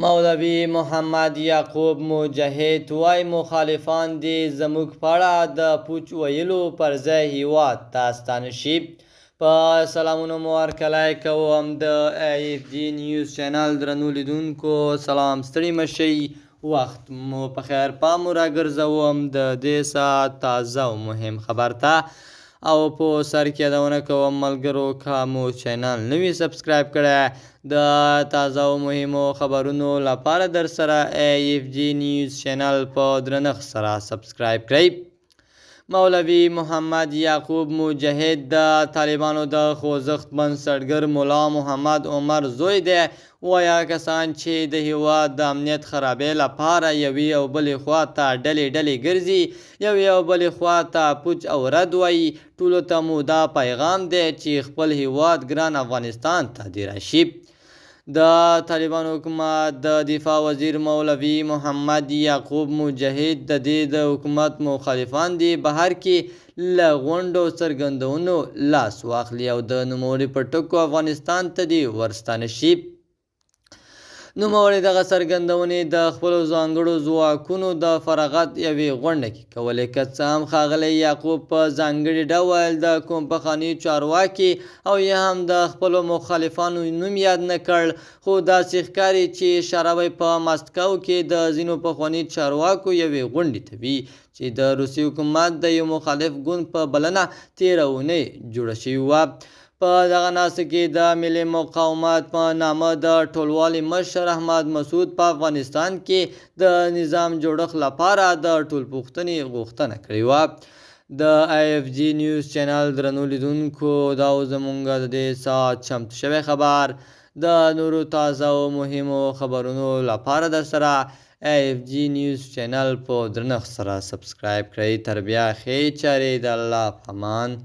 مولوي محمد یعقوب مجاهد وای مخالفان دې زموږ په اړه د پوچ ویلو پر ځای هیواد ته ستانه شي. په سلامونو مو هرکلی کوم د ایف جي نیوز چینل درنو لیدونکو، سلام، ستړي مه شئ، وخت مو په خیر. پام مو راګرځوم د دې ساعت تازه او مهم خبر ته، او په سر کې یادونه کوم ملګرو، که مو چینل نه وي سبسکرایب کړی، د تازه او مهمو خبرونو لپاره در سره ایف جي نیوز چینل په درنښت سره سبسکرایب کړئ. مولوي محمد یعقوب مجاهد د طالبانو د خوځښت بنسټګر ملا محمد عمر زوی دی. وایا کسان چې د هیواد د امنیت خرابې لپاره یوې او بلې خوا ته ډلې ډلې ګرځي، یوې او بلې خوا ته پوچ او رد وایي، ټولو ته مو دا پیغام دی چې خپل هیواد ګران افغانستان ته دې راشي. د طالبانو حکومت د دفاع وزیر مولوي محمد یعقوب مجاهد د دې د حکومت مخالفان دي بهر کې له غونډو څرګندونو لاس واخلي او د نوموړي په ټکو افغانستان ته دې ورستانه شي. نوموړي دغه څرګندونې د خپلو ځانګړو ځواکونو د فراغت یوې غونډه کې کولې. که څه هم ښاغلی یعقوب په ځانګړي ډول د کوم پخواني چارواکي او یا هم د خپلو مخالفانو نوم یاد نه کړ، خو داسې ښکاري چې اشاره به په مسکو کې د ځینو پخواني چارواکو یوې غونډې ته وي چې د روسي حکومت د یو مخالف ګوند په بلنه تېره اونۍ جوړه شوې وه. په دغه ناسته کې د ملي مقاومت په نامه د ټولوالي مشر احمد مسعود په افغانستان کې د نظام جوړښت لپاره د ټولپوښتنې غوښتنه کړې وه. د ایف جي نیوز چینل درنو لیدونکو، دا و زمونږ د دې ساعت چمتو شوی خبر. د نورو تازه او مهمو خبرونو لپاره در سره ایف جي نیوز چینل په درنښت سره سبسکرایب کړئ. تر بیا ښې چارې، د الله په امان.